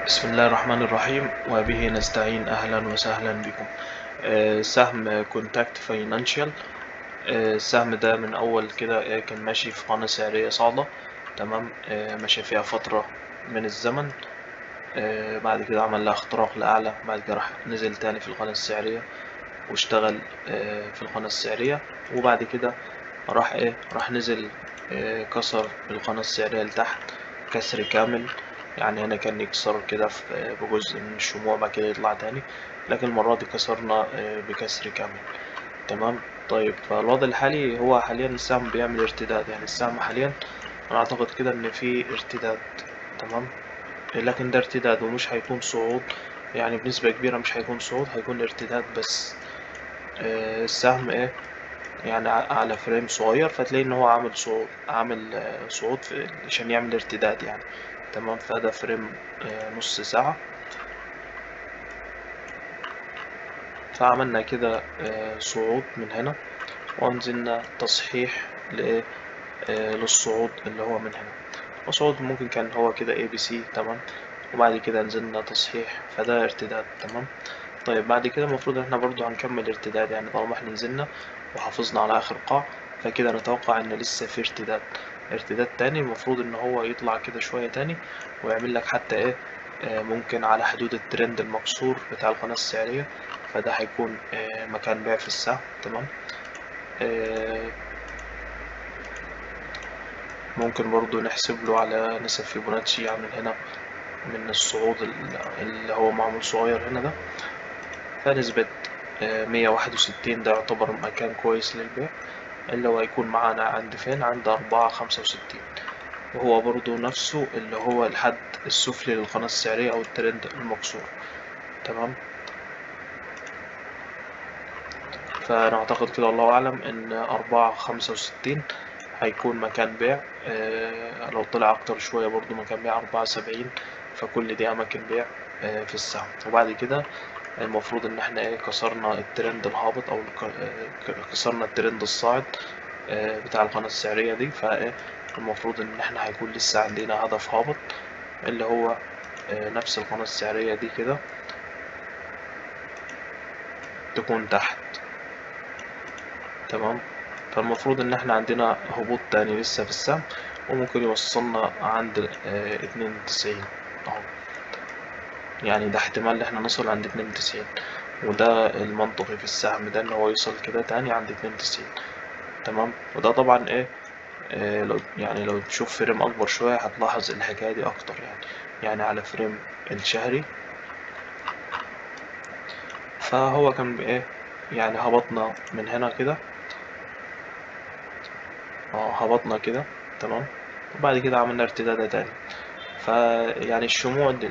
بسم الله الرحمن الرحيم وبه نستعين. أهلا وسهلا بكم. سهم كونتاكت فاينانشال، السهم ده من أول كده كان ماشي في قناة سعرية صاعدة، تمام، ماشي فيها فترة من الزمن، بعد كده عمل لها اختراق لأعلى، بعد كده راح نزل تاني في القناة السعرية واشتغل في القناة السعرية، وبعد كده راح نزل، كسر القناة السعرية لتحت كسر كامل، يعني هنا كان يكسر كده بجزء من الشموع بعد كده يطلع تاني، لكن المرة دي كسرنا بكسر كامل، تمام. فالوضع الحالي هو حاليا السهم بيعمل ارتداد، يعني السهم حاليا انا اعتقد كده ان في ارتداد، تمام، لكن ده ارتداد ومش هيكون صعود، يعني بنسبة كبيرة مش هيكون صعود، هيكون ارتداد بس. السهم يعني على فريم صغير، فتلاقي ان هو عامل صعود، عامل صعود عشان يعمل ارتداد يعني، تمام. فده فريم نص ساعة، فعملنا كده صعود من هنا ونزلنا تصحيح للصعود اللي هو من هنا، وصعود ممكن كان هو كده A B C، تمام، وبعد كده نزلنا تصحيح، فده ارتداد، تمام. بعد كده المفروض ان احنا برضو هنكمل ارتداد، يعني طالما احنا نزلنا وحافظنا على اخر قاع، فكده نتوقع ان لسه في ارتداد، ارتداد تاني المفروض ان هو يطلع كده شوية تاني ويعمل لك حتى ممكن على حدود الترند المكسور بتاع القناة السعرية، فده هيكون مكان بيع في السهم، تمام. ممكن برضو نحسب له على نسب فيبوناتشي، يعني من هنا من الصعود اللي هو معمول صغير هنا ده، فنسبة 161 ده يعتبر مكان كويس للبيع، اللي هو هيكون معانا عند فين؟ عند 4.65، وهو برضو نفسه اللي هو الحد السفلي للقناة السعرية أو الترند المكسور، تمام. فأنا أعتقد كده الله أعلم إن 4.65 هيكون مكان بيع، لو طلع أكتر شوية برضو مكان بيع 4.70، فكل دي أماكن بيع في السهم. وبعد كده المفروض إن إحنا كسرنا الترند الهابط أو كسرنا الترند الصاعد بتاع القناة السعرية دي، المفروض إن إحنا هيكون لسه عندنا هدف هابط اللي هو نفس القناة السعرية دي كده تكون تحت، تمام. فالمفروض إن إحنا عندنا هبوط تاني لسه في السهم، وممكن يوصلنا عند 92 أهو، يعني ده احتمال إن إحنا نصل عند 92، وده المنطقي في السهم ده إن هو يوصل كده تاني عند 92، تمام. وده طبعا لو تشوف فريم أكبر شوية هتلاحظ الحكاية دي أكتر، يعني على فريم الشهري، فهو كان بإيه، يعني هبطنا من هنا كده، هبطنا كده، تمام، وبعد كده عملنا ارتداد تاني. فيعني الشموع دي،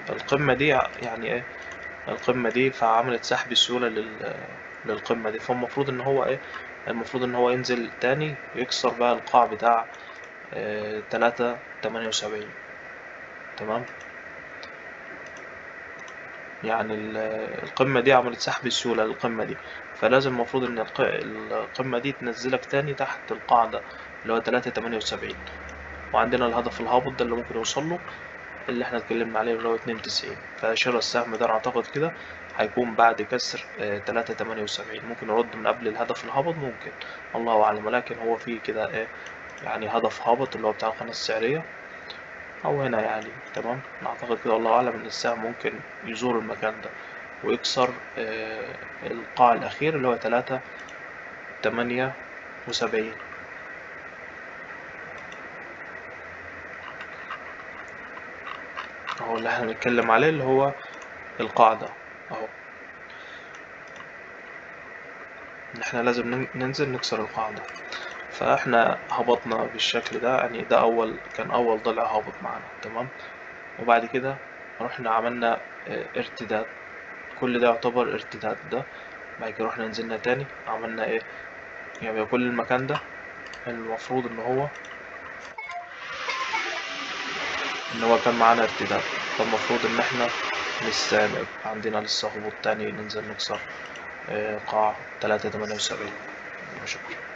القمة دي يعني إيه، القمة دي فعملت سحب سيولة للقمة دي، فالمفروض إن هو إيه، المفروض إن هو ينزل تاني يكسر بقى القاع بتاع 3.78، تمام. يعني القمة دي عملت سحب سيولة للقمة دي، فلازم المفروض إن القمة دي تنزلك تاني تحت القاعدة اللي هو 3.78، وعندنا الهدف الهابط ده اللي ممكن يوصل له اللي احنا اتكلمنا عليه اللي هو 92. فشراء السهم ده اعتقد كده هيكون بعد كسر 3.78، ممكن يرد من قبل الهدف الهابط، ممكن، الله اعلم، ولكن هو في كده يعني هدف هابط اللي هو بتاع القناة السعرية او هنا يعني، تمام. اعتقد كده الله اعلم ان السهم ممكن يزور المكان ده ويكسر القاع الاخير اللي هو 3.78. اهو اللي احنا بنتكلم عليه اللي هو القاعدة اهو، ان احنا لازم ننزل نكسر القاعدة، فاحنا هبطنا بالشكل ده، يعني ده كان اول ضلع هابط معانا، تمام. وبعد كده رحنا عملنا ارتداد، كل ده يعتبر ارتداد ده. بعد كده رحنا نزلنا تاني عملنا ايه، يعني كل المكان ده المفروض ان هو كان معانا ارتداد، فالمفروض ان احنا لسه عندنا هبوط تاني ننزل نكسر قاع 3.78. شكرا.